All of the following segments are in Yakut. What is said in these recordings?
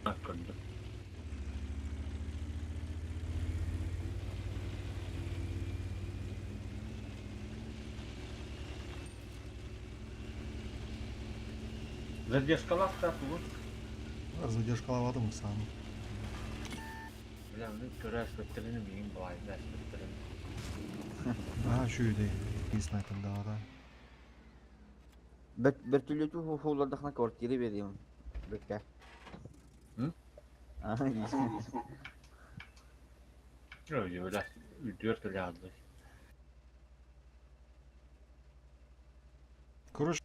Көрдүм. Задержкалаах да тугу? Задержкалаабатым ыксаан. Бля, ну көрөөспөттөрүн миигин баайдаспыттарын. Аа, үчүгэй киһи снайпердаҕа. Бөртүлүөтү уһууллардахына квартира биэриэм бэккэ. Өлө, үрдүөр төлөөллөр. Короче,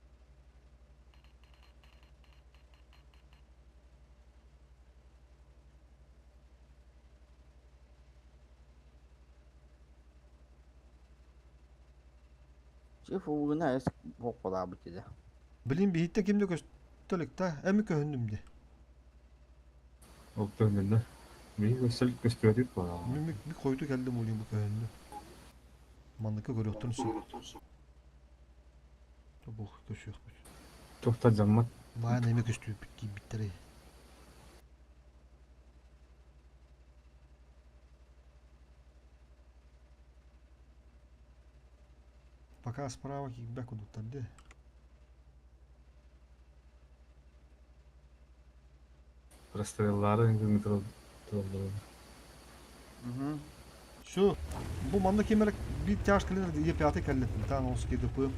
Чиф уугуна эс бокколаабыт этэ. Блин, биһиттэ ким да көстө илик да, эми көһүннүм дии. Ол көһүннэ. Миигин көстө көстүбэтик буолаҕа. Мин ми хойуту кэллим улин бу көһүннү. Манныкка көрүөхтэн сөп. Бу көсүөхпүт. Туохта дьаммат. Баан эми көстүүппүт киирбиттэрэй. Пока справа киирбэт курдуктар дии. Расстреллаары ыҥыран тураллар. Все. Бу манна ким эрэ биир тяжко кэлин Е5 кэллин. Таан олус КДП.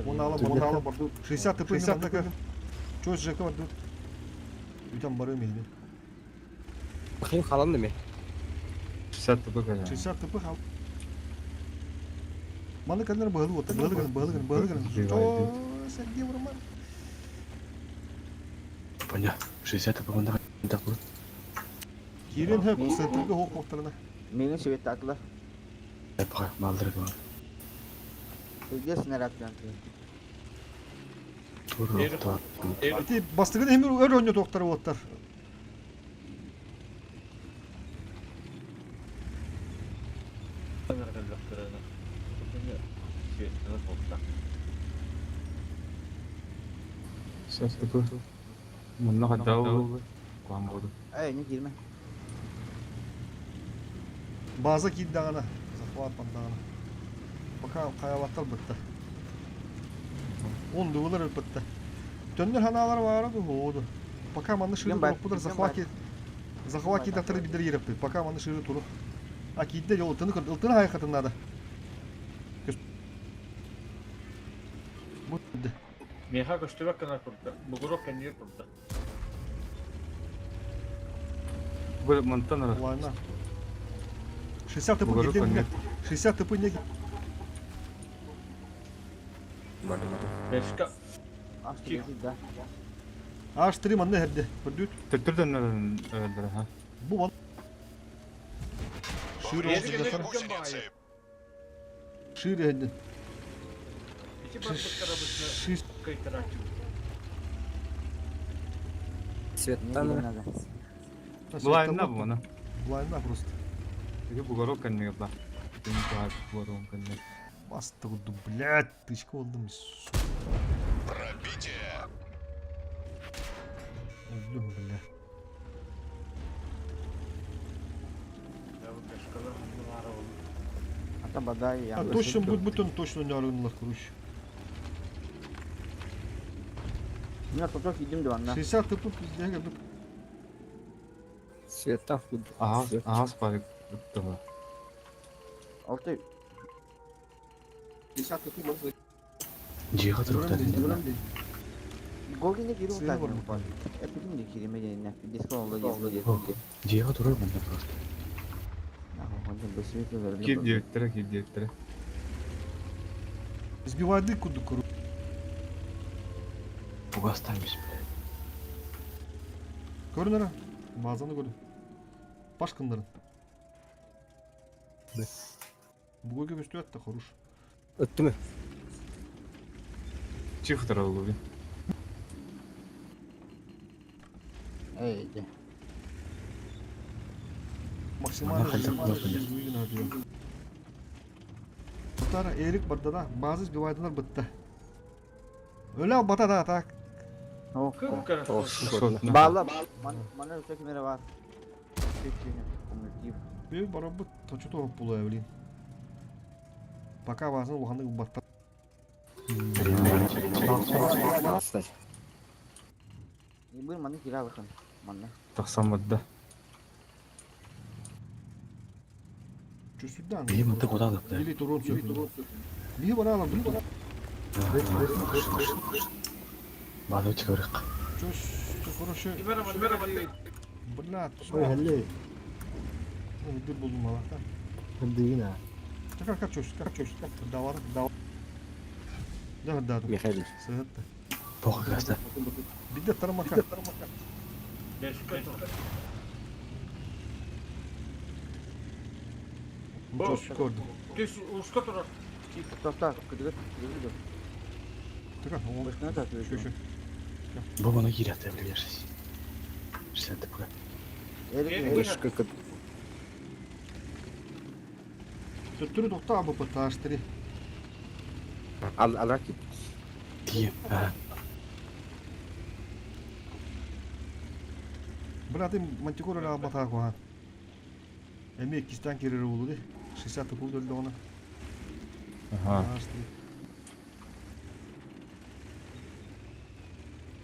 Он ала он ала барду. 60 ТП 60 ТП. Чё ЖК барду. Бүтэн барыым иһини. Ким халан деме? 60 ТП кэлэн. 60 ТП хал. Маны кэллэр быһылы оттар, быһылы гын, быһылы гын, быһылы гын. Чоо, Сергей Роман. Понял. 60 ТП манда такой. Киирэн хөп, центрга хоқ хоқтарына. Мені светтаклар. Пока, малдыр бар. Где снаряд Ити бастыгын эмир өр ойно тоқтар оттар. Сейчас такой. Манна хайдаа буолла. Куһаҕан буолду. Эй, не киирмэ. База киирдэҕинэ, захват бардаҕына. Пока хайалаттар бытта. Ондугулар өлбөттө. Төннөр ханаалар баара ду Пока манны шыыры турукпутар захват захват киирдэхтэрэ бидер ирэппит. Пока манны шыыры туру. А киирдэ жол ылтыны ылтыны хайхатын надо. Бу Миэхэ көстүбэт гына турда. Бугурук кэннигэр турда. Бу мантан ара. Ладно. 60 ТП киирдэ 60 ТП не Бешка. H3 манна эрде. Көрдүт. Төттөр дөннөр ха. Бу ман. Шире Шире один. Шесть. Светтан. Блайна бу мана. Блайна просто. Иги бугорок кэннигэр ба. Бугорок кэннигэр. Басты курдук, блядь, тычка болдум. Пробитие! Өлдүм, бля. А точно будет бутон точно не арынлах, короче. Меня тут идем два на. 60 ТП пиздец, Света Ага, ага, спарик. Того. Алты. 60 ТП можно. Дьиэҕэ туруктар Голдине кииру утаатын. Эппитин де кириме дэннэ. Диско олду диэн. Дьиэҕэ турар манна просто. Кир диэбиттэрэ, кир диэбиттэрэ. Сбивайды курдук кору. Пугастамись, блядь. Көрүн эрэ. Базаны көрүн. Пашкындарын. Бугуга көстүбэт да хорош. Өттүмү? Чих тараллы. Эй, де. Максимально Тутар Эрик барда да, базы сбивайдылар бытта. Өлө албата да так. Кып-кыра. Баалла, манна өссө ким эрэ баар. Bir барабыт точу була блин. Пока басын улаханнык ылбаттар. Кстати. Быр манна киирэ алыхан. Манна. Тахсан барда. Чүсүддан. Бии мынты куда алып да. Или турун сөп. Бии бара алам. Баада чыгарык. Чөс, короче, Ким эрэ бля, Ой, халли. Bir buldum Allah'tan. Хандыгын а. Как как чөс, как чөс, давар, давар. Да, да, да. Михаил. Сыгытты. Бога гаста. Бидде тармака. Бешке. Чөс көрдүм. Түс ушка турар. Тоқта, күдігіт, күдігіт. Така, он Башканы тартып Шө, шө. Бу мана киирет билерсиз. 60 пуга. Эрик, Вышка как Төттөрү токта абы паташтыры. Ал алаки. Тием. А, Бля, ты мантикора ла бата ко. Эми кистан кирер болду ди. 60 кул дөлдө она. Ага.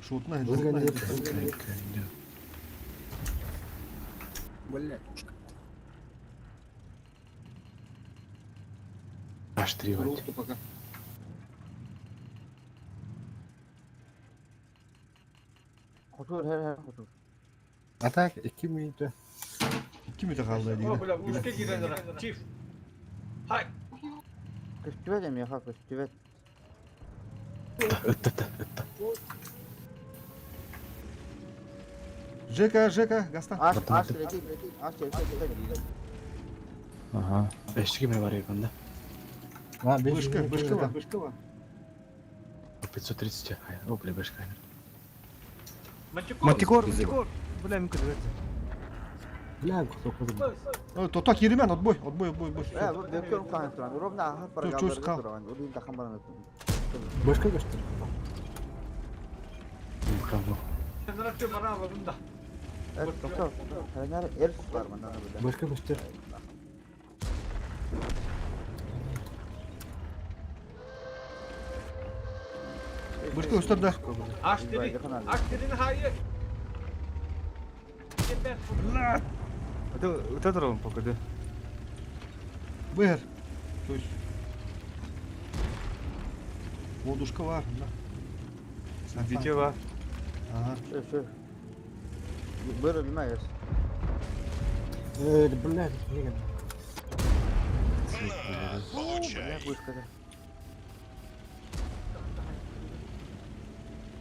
Шотна. Бля. Аж три вроде. пока. Хотур, хер, хер, хотур. А так, 2 минута. 2 минут калды О, диги. бля, ушка кирен ара. Чиф. Хай. Көстүбэт эми, ха, көстүбэт. Ытта, ытта. Жека, Жека, гаста. Аш, аш, реки, аш, реки, Ага. Эштиги мен бар эгонда. А, 5 Бышка, бышка бар. 530. О, бля, башка. Мантикор. Мантикор, мантикор. Бля, мен күтіп Бля, кусок. Тота киримен, отбой, отбой, отбой, отбой. Э, бу бөккөр каан туран. Ровно ахар Чөс, парагалдар кал. туран. Удин тахан баран. Башка көстөр. Браво. Сенракты бара алабын да. Э, тоқта. Ханар эрс бар манда бля. Башка көстөр. Бышка өстөр да. Аш дери. Аш дерини хайы. Кепер. Өте тұралым пока, да. Быр. То есть. Лодушка бар, да. Дите бар. Ага. Шö, шö. Быр билмей эрс. Э, бля, не Бля, бышка.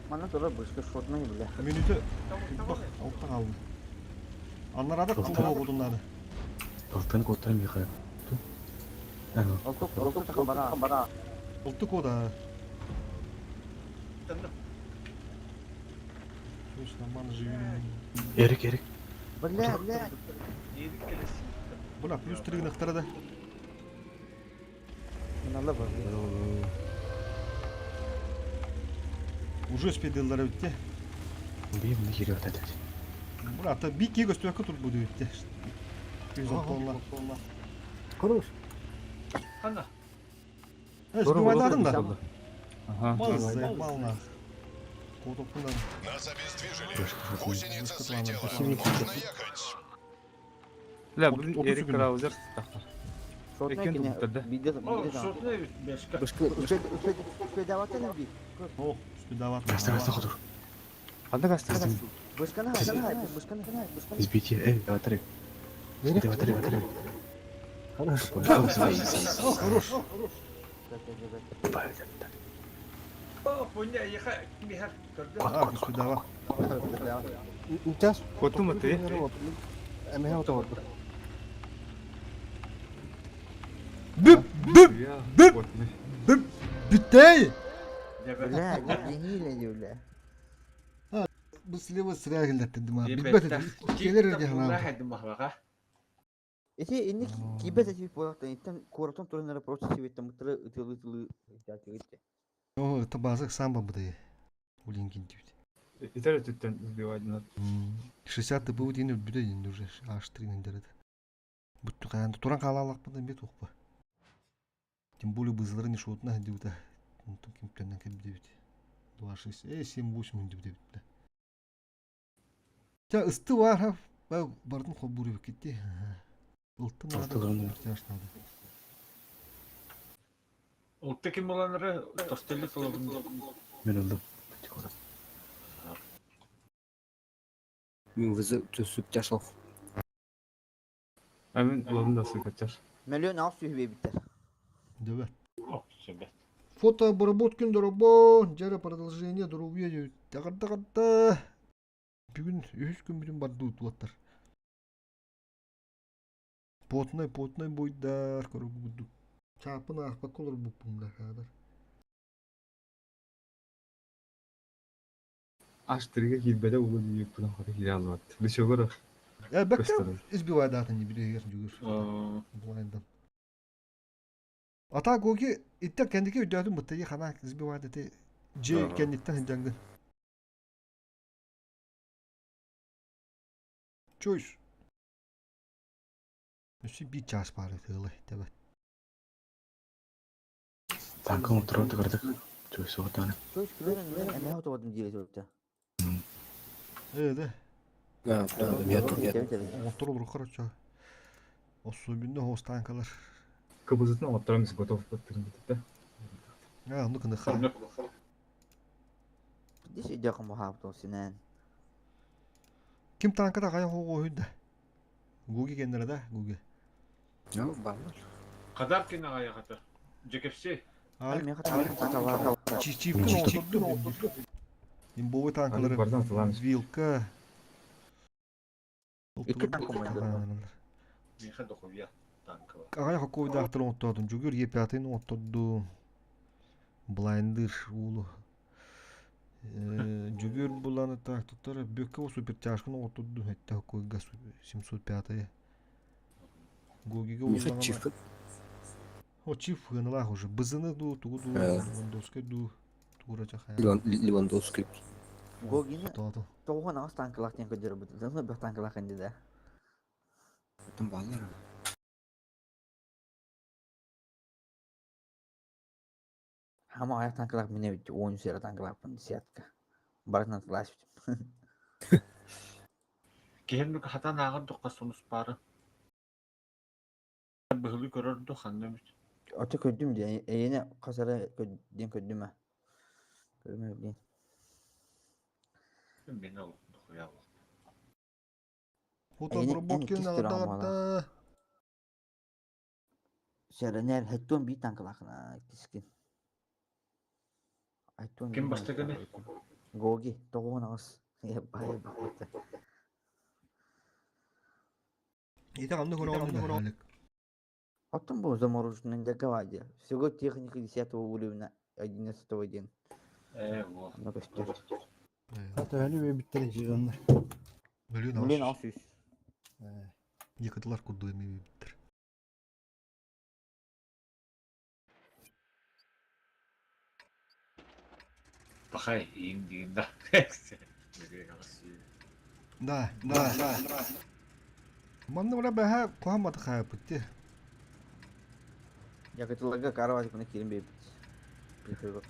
Мана тура бышка шотнай бля. Минуты. Бak, alttan aldım. Аннарада кулга одуннады. Алтын коттан миха. Ано. Алтык, алтык тахан бара, бара. Ултук ода. То есть нормально живем. Эрик, Эрик. Бля, бля. Едик келесин. Бля, плюс 3 гынахтара да. Мына бар. Уже спедилдер битти. Бии мына киирет атат. Бля, та бик ки көстөккө туруп бу битти. 106 тонна. Хорош. Хана. Э, сбивайдадым да. Ага. Мал зай, мал на. Котоптундан. Нас обездвижили. Башка. Гусеница Башка слетела. плана. Можно ехать. Бля, От- блин, отыз Эрик күн. Краузер. Шотнай Экен кине. туптар да. Биде, О, биде. шотнай бешке. Бышка, Үспе, үспе, үспе даватан би. О, спидават. Гаста, гаста хотур. Қандай гаста? Бышканы хай, бышканы хай, бышканы. Избитие. Эй, давай Эрик. Давай, давай, давай. Хорош. Хорош. О, поня, еха, михар. Көрдү. А, спидава. Сейчас. Котту ма ты? Эме отор. Бүп, бүп, Бүп. бүп. Бүттей. Бля, гениле бля. Бу слева срягилдер дим. Билбет. Келер дигән. Эти инник кибет эти пояктан иттен коротон турнера просто себеттен мыттыры ытылы ытылы. О, это базык сам бабды. Улинкин дибит. Итер өттүттэн сбивать надо. 60 ТПУ диэн өлбүтэ диэн уже H3 дэрет. Бүттү хаан туран хаалаалахпын эмиэ туохпа. Тем более бызылары не шотна дибита. Онтон кимтэннэн кэлбит. 2 6 7 8 дибит эбит. Ча ысты бар бардын холбуур эбиккитти. Ылты надо. Надо. Улты ким буланары тостелли толобун. Мен ылдым. Мен вызы төсүп жашыл. А мен ылдым да сыйкачар. Миллион алыс сүүһү биэрбиттэр. Дөбө. Сөбө. Фотообработкин доробо, жара продолжение дорубье тагырда Бүгүн үһүс күн бүтүн барды утуаттар. Потной потной бойдар көрүгүдүк. Чаапын аахпакка олорбуппун да хадар. H3-ге киирбэтэ улуу диэбиппин хата киирэ албат. Лүчөгөр Э бэккэ көстөрүн. избивай датын не билигер жүгүр. Блайндан. Ата гоги иттер кендики өйдөтүн быттыйы хана избивай дети Ж кенниттен хинжангын. Choice. Өссө биир чаас баар тыылы тэбэ. Танкын отыра тыгырдык. Чөй соғытаны. Чөй күлэн эмээ отободум диир этибиттэ. Э да. Да, да, нет, нет. Оттор олору короче. Особенно хос танкалар. Кыбызытын оттарам готов баттырын битте. А, ну кына ха. Диш идея мухаб синен. Ким танкада кая хого хүндэ. Гуги кеннere да, Гуги. Ну, баллар. Кадар кин аяғаты. Жекепси. Алик Мен хата чичипкин оттор. Имбовый танкалары. Бардан атылам. Вилка. Икки танк командир. Миха дохуя танкова. Агай хоккой дактыр оттодун. Жүгүр Е5-ын оттодду. Блайндер уулу. Жүгүр буланы так туттар. Бөккө супер тяжкын оттодду. Этте хоккой газ 705. Гогиге Миха улланана. чиф. О чиф гыналах уже. Бызыны ду, тугу ду, Э. Левандовский ду. Тугура жахая. Левандовский. Гогини Тооту. тоҕуһун аҕыс танкалаах диэн көрдөрбүт. Дьоно бөх танкалаах инди да. Там баллар. Хама аяк танкалаах мине бит он сера танкалаахпын десятка. Барытынан тылааш бит. Киһин хатан ааҕар духха сунус баары. Быһылы көрөр духанна бит. Ата көрдүм диэн эйине хасара диэн көрдүм а. Көрмө билин. Мен ол дохуя ол. Фото Эйни- обработкин эни кистер ада. Серенер хеттон би танкалаахна кискин. Айттон Ким бастыгыны? Гоги тоҕуһун аҕыс. Бай бакыта. Ите канды көрө Алик. Потом был замороженный договаде. Всего техника 10 уровня, 11 день. Э, во. На костер. Төһөнү биттер жиганнар. Миллион Блин, алыс. алсыз. Екатылар курду эми биттер. Пахай, иин деген да. Да, да, да. Манна бара бәһә куһамматы хаапытты. Якатыларга карават кына кирим бейбит.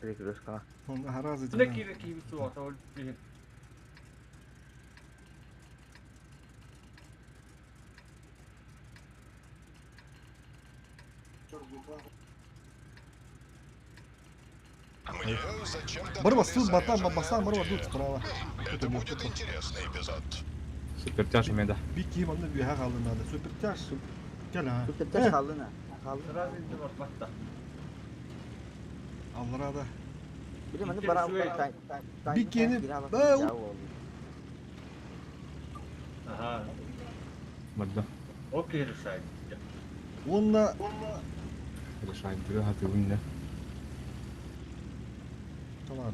Перекрестка. Онда харазы Не кире киби суата ол билин. Мне зачем-то Барба дали сыл бата заряженное басан барба орудие. дут справа. Это будет интересный эпизод. Супер тяж меда. Бики манна бүйә халынады. Супер тяж. Кел ha. Супер халына. Халына. Сразу инде бартматта. Аллара да. Билим аны Икки бара сүе. Бикени- Ага. Барда. Окей, решай. Онна Решай бирө хаты үнне. Tamam.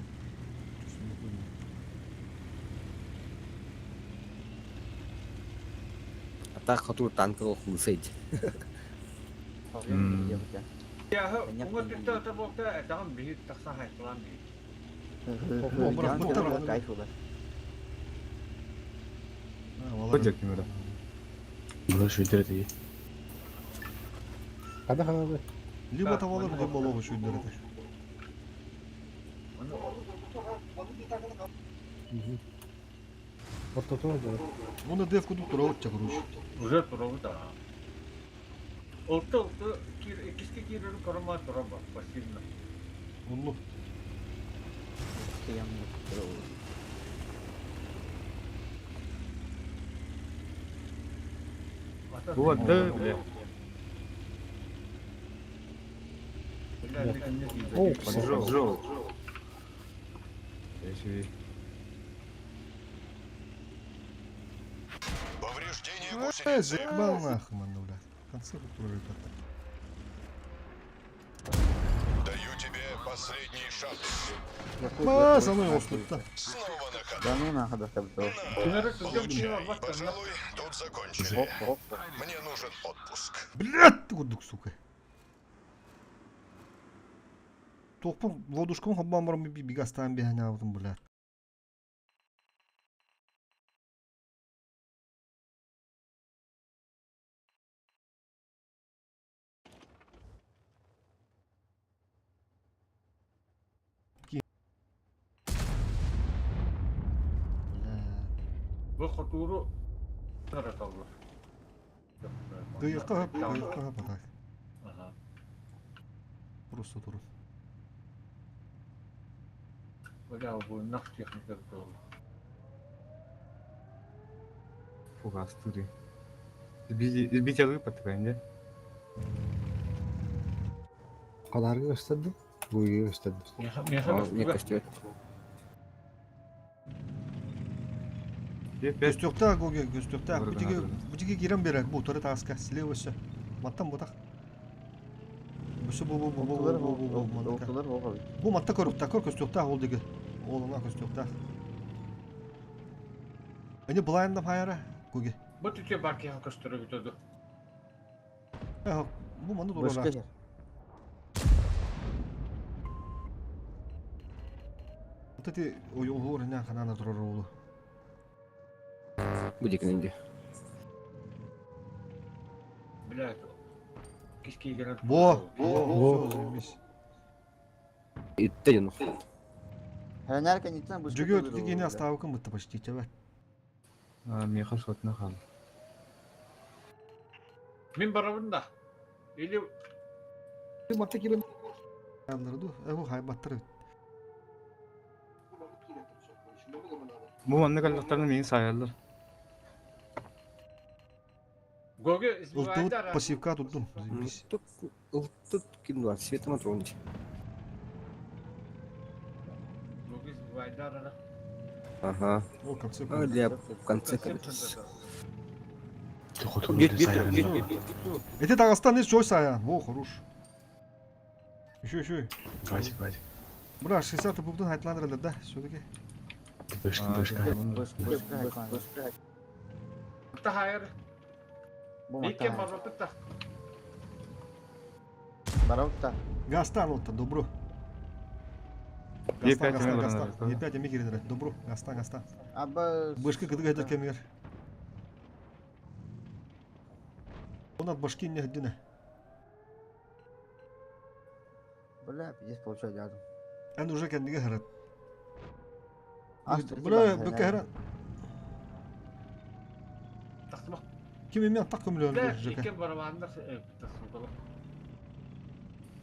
А так хоту танковых хусейт. Я, уңа түктә ата болта, тагын бихит такса хайтлан бихит. Бу, бу, бу, Кайф улар. Хоть ким эрэ. Бұны шүйдер дии. Хада ханады. Либо tavalар, либо лого шүйдер это. Ортотуна дьон. Оны дев кудук тура отча, короче. Уже тура да. Олты олты кир иккиске киирэрин көрөн туран бар пассивно. Онну. Бу да, бля. О, Поджог. Я Повреждение Э, гусеницы. заебал нахуй, манна, бля. В конце вот тоже это. Даю тебе последний шанс. Ма, за мной оспытта. Снова на ходу. Да ну нахуй да табы. Получай. Пожалуй, тут закончили. Мне нужен отпуск. Блядь, ты курдук, сука. Тохпун лодушком хаббам барам би бигастан би ханябытым, блядь. Бля. Бу хотууру тараталлар. Кыйыкка хап, кыйыкка хап, так. Ага. Просто туру. Бля, бу нах техника был. Фугас туры. Сбить алы патренде. Хадарга gösterdi. Буйга gösterdi. Мне костюм. Көстөктө гоге, көстөктө. Орган, Бутиге, орган. бутиге кирен берек, бу торы таска, слева все. Маттан бутак. Бүсü бу бу бу бу бу бу бу бу Орталар оға. Бу матта көрүктө, көр көстөктө ол деги. Олуна көстөктө. Эне булайында хайара гоге. Бу түтө барки көстөрө бүтөдү. Э, бу маны Башка дурара. жер. Вот эти ойолор эне ханана турар олу. Будет инде. Бля, киски келет. Бо, Бо. бо, заебись. Итте ну. Ханарка не там башка. Жүгө дигени оставкын бытты почти тебе. Меха шотна хал. Мен барабын да. Или Матта кирен. Алларду, э бу хайбаттыр. Бу манны каллактарны мени саялар. Гоге Ылтыбыт пассивка турдум. Заебись. Тут тут ким света матронить. Гоге избивайдар. Ага. О, конце. А для в конце концов. Хотур Бит бит бит бит. Эти Дагестан из Джойса, я. Во, хорош. Еще, еще. Хватит, хватит. Бра, 60 бубдун хайтландырылыр да, все-таки. Бышка, бышка. Башка. Та хайр. Бу Ике мата. барабытта. Барабытта. Гастан вот добро. Е Гастан, пять Гастан, эмер Гастан. баранар, Е 5 эме киренер. Добро, Гастан, Гастан. Аба. Башка кыдыга хедер кемер. Онат башки не хедине. Бля, пиздец получаю рядом. Эн уже кендиге херет. Астра, Бра, бүкө херет. Тахтыма. Ким эме так көмлөн Бля, жека. ике барабандар тасылдылар.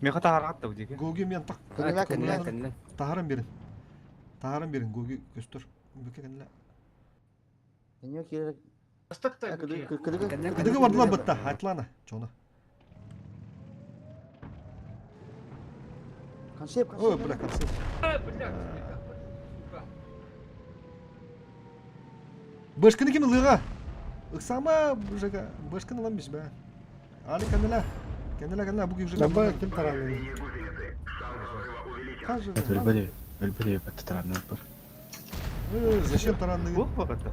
Меха тахарат да дике. Гоги мен так Кэннилэ, Кэннэ кэннилэ. кэннэ. тахаран берин. Тахаран берин гоги көстөр. Бүкө кенделе. Кэннилэ кирер. Астатта. Кыдыга. Кэннэ Кыдыга бардылар бытта, хайтлана. Чона. Концепт, Ой, бля, концепт. Бля, Башканы ким лыга? Ыксама жека, башканы лам биш бә. Али кенделе. Кенделе кенделе буги уже. Жаба ким таранды? Хажы. Өлбөдө, өлбөдө бат таранны бар. Э, зачем таранды? Бу вакытта.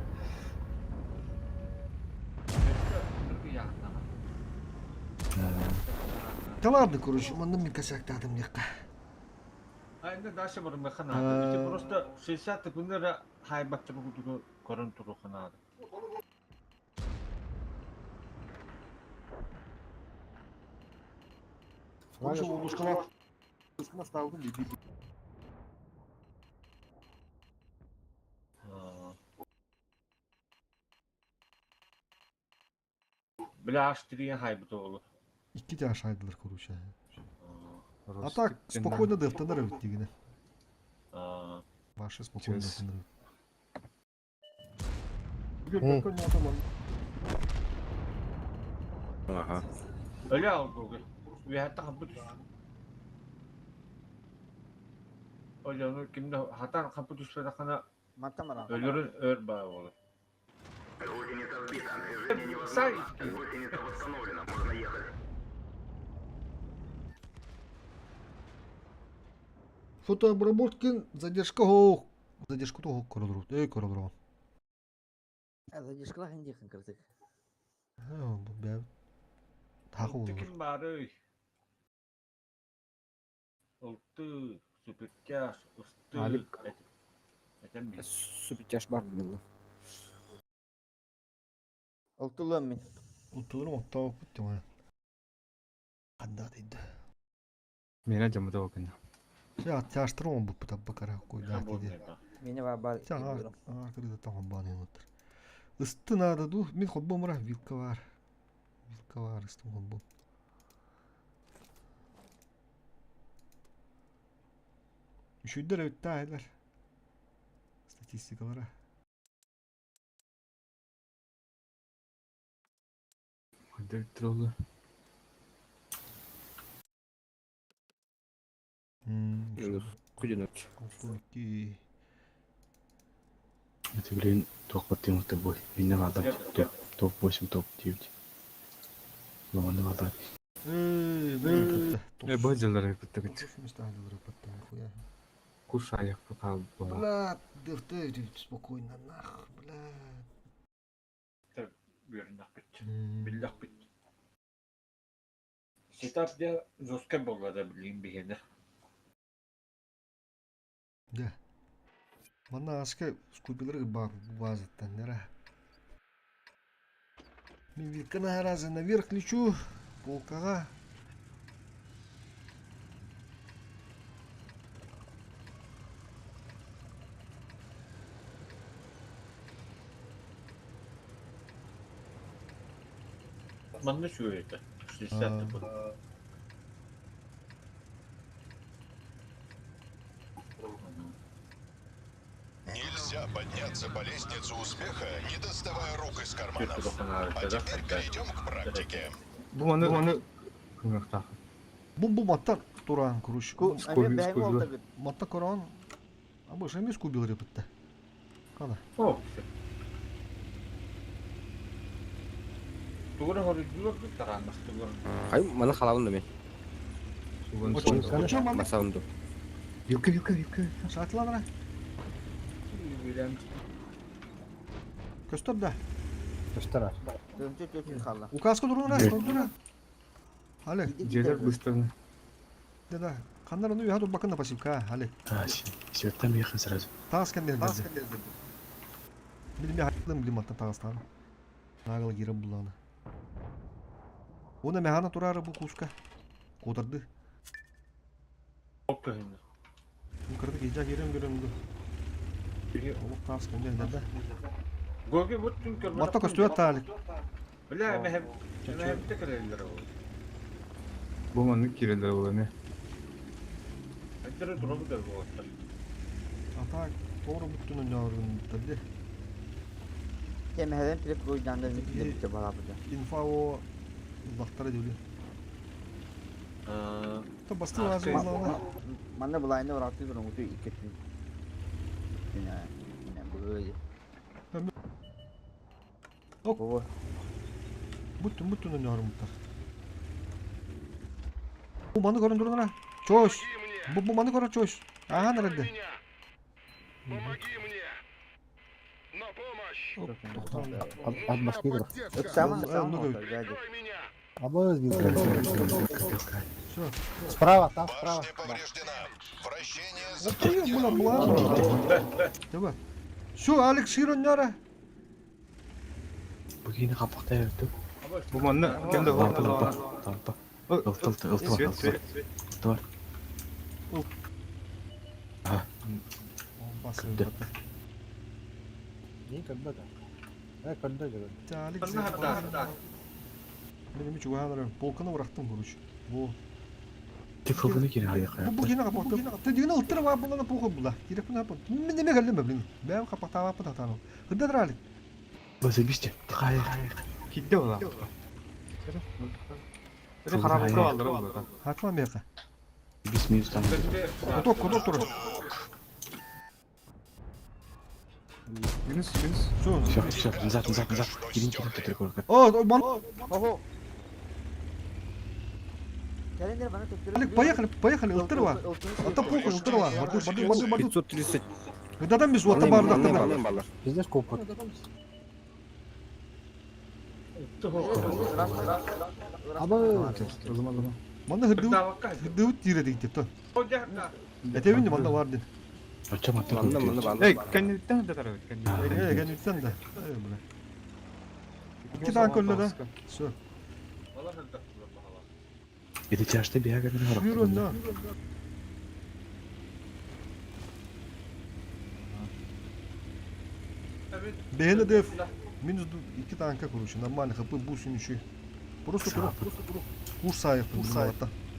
Да ладно, короче, манным мен косяк тадым некка. А енді дальше бар механады. Ити просто 60 күннер хайбаттыр гудугу көрөн туру ханады. Короче, ловушкалаах ставлын дии. Бля, аж три хайбыт оҕолор. Икки ашайдылар, короче. А так, спокойно дефтанар эбит дигинэ. Ваши спокойно дефтанар эбит. Ага. Өлө алгугу. Үөһэттэн хампы түс. Өлөну кимде хатан хампы түспэтэххинэ Мантан баран. өлөрүн өр баа буолар. Сай! Фотообработкин задержка хоох. Задержка тоһох көрөлөр. Эй көрөлөр. Задержкалаах индиэхин кырдык. Бу бэ. Тахы Ылты olur. ким баарый? Ылты, суперкяш, ысты. Алик. Этем бит. Супертяж бар было. Ылтылыам мин. Утулурум оттоо путтим. Ханда дейdi. Мена жамыда окна. Се аттяштырым бу путап бакара койда диди. Мени бар бар. Сен аркырда там баны нотр. Ысты надо ду, мин хоббом ра вилка бар. Вилка бар, ыстым хоббом. Үшүйдер өтті айлар. Статистикалара. Хадыр троллы. Кудинут. Ки. Это, блин, топ тобой. Меня надо топ-8, топ-9. Ломаны вода. Эй, блин. Э, баджилар бит. Хуя. Кушая пока была. Бля, дефте спокойно, нах, бля. Үөрнэхпит. Биллэхпит. Сетап дьэ жестко буолла да билигин биһиэнэ. Да. Манна аска скупилер бар базаттан нера. Мен вилканы разы наверх лечу, полкаға. Манна үчүгэй этэ. 60 тыпы. Нельзя подняться по лестнице успеха, не доставая рук из карманов. А теперь перейдем к практике. Бу маны маны кымыктах. Бу бу маттар туран короче. Ку Скуби, ами бэйм скуби. олтагыт. Матта коран. А бу шеми скубил репетте. Кана. О, все. Тугура хоруйдулар тарааннах тугура. Хай, мана халавын мен. Суган Очо, суган. очо мана. Масавынду. Вилка, вилка, вилка. Шатланра. Көстөр да. Көстөр. Төнчө төчүн халла. Указка турун раз, туруна. Але, Жерлер быстро. да да. Кандар onu яду бакын пассивка, але. А, все, там ехать сразу. Таас кендер берди. Билме хаттым билим атта таастан. Нагыл кире буланы. Оны механа турары бу куска. Кодырды. Ол көһүннэ. Кырды кежа кирем көрөмдү. Олук таас кендер да. Гоги буттун көрмөтөх. Матта көстүө таалик. Бля, мэхэм мэхэм текелелер ол. Бу маны кирелер була не. Эддер турабы да болоттар. Ата тоору буттун өнөрүн таби. Темэһэден тирип койдандар митиле балабыда. Инфа о лактары дөлү. Та басты лазым алана. Манна булайны ораты турун уту иккетин. Мина, мина бу. Ок. Бу. Буттун буттун өнөрүн буттар. Бу маны көрөн турунара. Чош. Бу бу маны көрөн чош. Ага нарадды. Помоги мне! На помощь! Ат баскы Сама Э, сама. ну, меня! Абыз Вилка, вилка, вилка. Все. Справа, там справа. Башня повреждена. Вращение Вот ты, була була. Давай. Все, Алекс Широнера. Бу киһини хаппахтай эбит Бу манна кем да Лампа, лампа, лампа. Ылта, ылта, ылта бар, ылта бар. Ылта бар. Бас Көрдө. Не көрбөт. Э көрдө көрдө. Алик Мен эми чугаһан полканы бырахтым короче. Во. Ти фылгыны кире Бу бу кини капаттым. Ты дигин ылтыр бар булана похуй була. Кирек буна пон. Мен неме келдим блин. Бәм капактаабаппын татану. Хыддар Алик. Базабисте. Хай. Кидде ола. Это харабылка алдыр ол. Хатла меха. Бис минус там. Куток, куток турар. Минус, минус. Все. Все, все, назад, назад, назад. Кирин, кирин, тут рекорд. О, ман Ого. Кэлин bana төттөрү. Алик, поехали, поехали, ылтырва. Ата похуй, ылтырва. Барды, барды, барды, барды. 530. Гыдадан биз ота барды Манна баллар. Пиздец копот. Абы. Манна хыдды хыдды тире дейт то. Этебин манна бар дин. Оча мата. Манна манна баллар. Эй, кенниттен да тарабыт, кенниттен. Э, кенниттен да. Э, бля. Икки таан көллө да. Все. Эти чашты бияга мен Сүйөр онда. Бэйне деф. Минус икки танка, короче, нормально, хп бусин еще. Просто туруп, просто туруп. Курс айып, курс айып.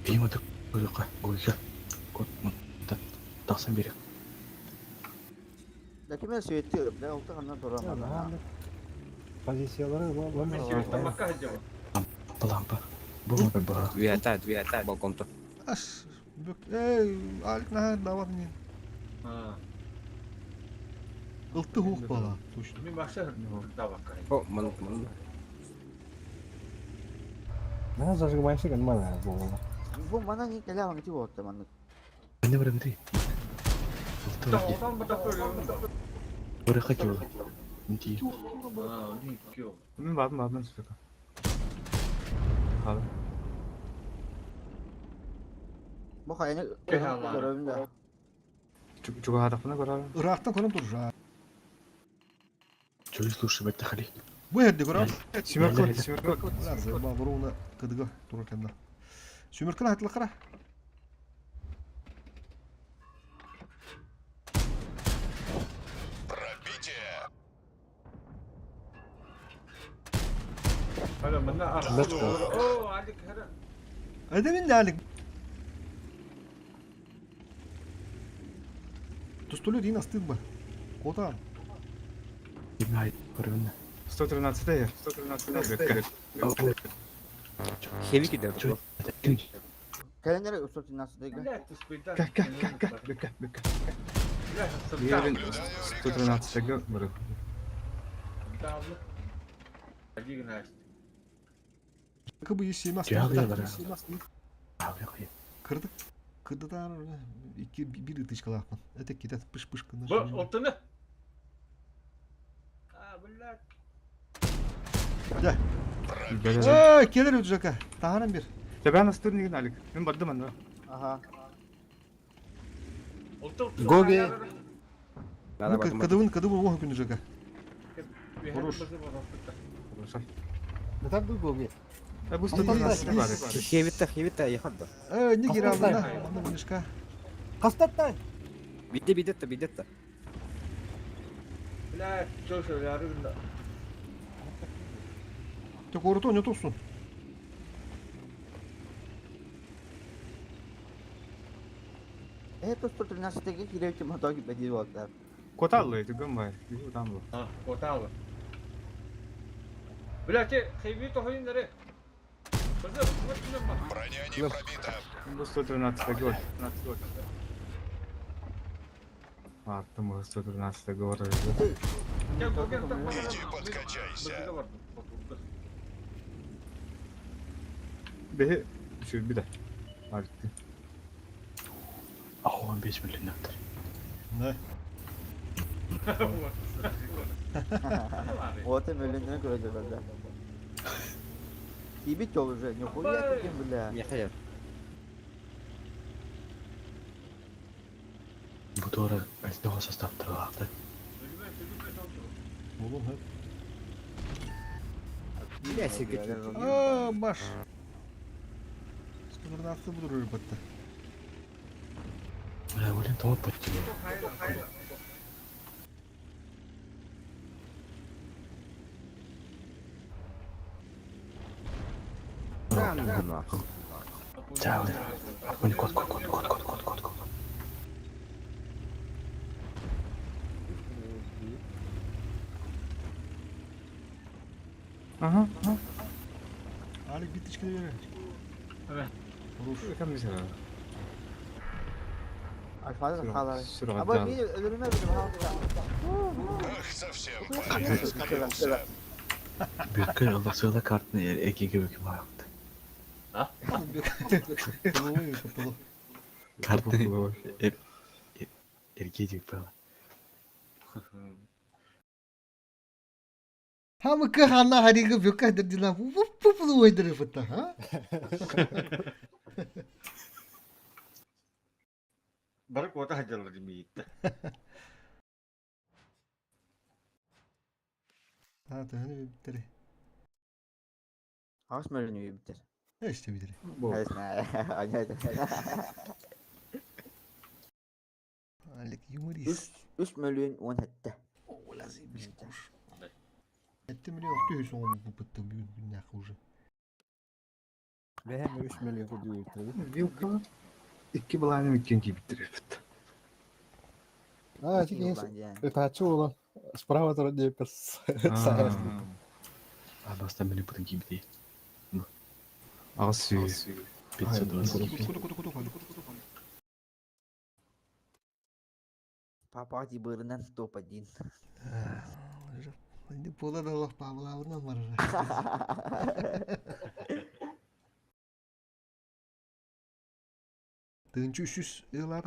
Бима так койдука, койга. Кот, тақсан берек. Да ким сүйеттиyorum. Да олта кандан турам. Позициялары Лампа, лампа. Бу лампа ба. Две ата, балконта. Аш, бүк, эй, Алик на дават не. Ылты хук бала, точно. О, манна манна. На зажигайся нормально было. Бу мана не келе аңы тип отты манна. Не бар бери. Бары хакил. Нти. Мен бардым, бардым сүрөкө. Халы. Бу хайны көрөм да. Чуга хатапына көрөр. Ирактан көрөм тур жа. Чуй слушай, бәтті хали. Бу херде көрөм. Сүмөркө, сүмөркө. Ба буруна кыдыга тур кенде. Сүмөркөн хатлы кара. Пробитие. Эдемин де Алик. Тустулю дин астык ба. Кота. Ким айт көрөмүн. 113 я, 113 бекке. Хеви кидер. Кэлин 113 га. Ка, ка, ка, ка, бекке, бекке. Берин 113 га бары. Кыбы есемас. Кырдык. Кырдыдан iki bir ытычкалаахпын. Это китет пыш-пыш кына. Бу ылтыны. А, блядь. Да. Бәрі. Эй, келер өтжака. Тағанан бер. Тебен астыр алик. Мен бардым анда. Ага. Гоги. Кыдыбын, кыдыбын оғы күні жака. Хорош. Хорошо. Да так был Гоги. Э, бу 113 бары. Хевитта, хевитта, яхадда. Эй, не киралына. Мына мынышка. Кастаттай. Бидде, бидетта, бидетта. Блядь, что же, я рыбна. Тек орыты не тұрсын. Э, 113 га киреп мотог беди отты. Коталлы, түгөн бай. Бу там бу. А, коталы. Блядь, хейви тохойын нере. Кызым, вот Броня не пробита. Бу 113 гол. Артым 113 гол. Иди подкачайся. Бе, şu bir de. Арты. Ау, 15 миллионер. Не. Вот и миллионер көрөдө да. Тибит жол уже, нихуя таким, бля. Яхая. Бу туара әлтөҕө состав тұрғақты. Болон, хэ. Бля, сиргэ А, Маш. 113 буду рыбата. Бля, блин, того подтянул. Да, блин. Блин, кот, кот, кот, кот, кот, кот, кот, кот. Ага. Алик биточки бери. Evet. Хорош. Кем десene? Alfalar хаалар. Сүрҕэ Аба биир өлөрүмэ билим хаалта. Ах, совсем парень раскалился. Бүккө ылласыла картны экиге бүкүм аяқты. Половой, половой. Картны эрге деп бала. Хамы хана харига бөкө дирдила. Пу-пу ойдыры фыта, ha? Бары куота хадьалар димиитте. Ha, төһөнү биттери. Хас мөлүнү битер. İşte biteri. Алик юморист. 3 мөлүн 10 хэтте. О, заебись, куш. Это миллион ты сон попытал нахуй уже. Бэһэм 3 миллион курдук. Вилка. Икки баланы миккен кийбиттер. А, тики это чула. Справа турар диэппэр саһар. А баста мені потом кийбити. Ағыс сүй. 520. Куда куда куда куда куда Папа ти бырынан топ-1. Енді бола да лох павлавынан бар. Тынчы үш жүз ыларак.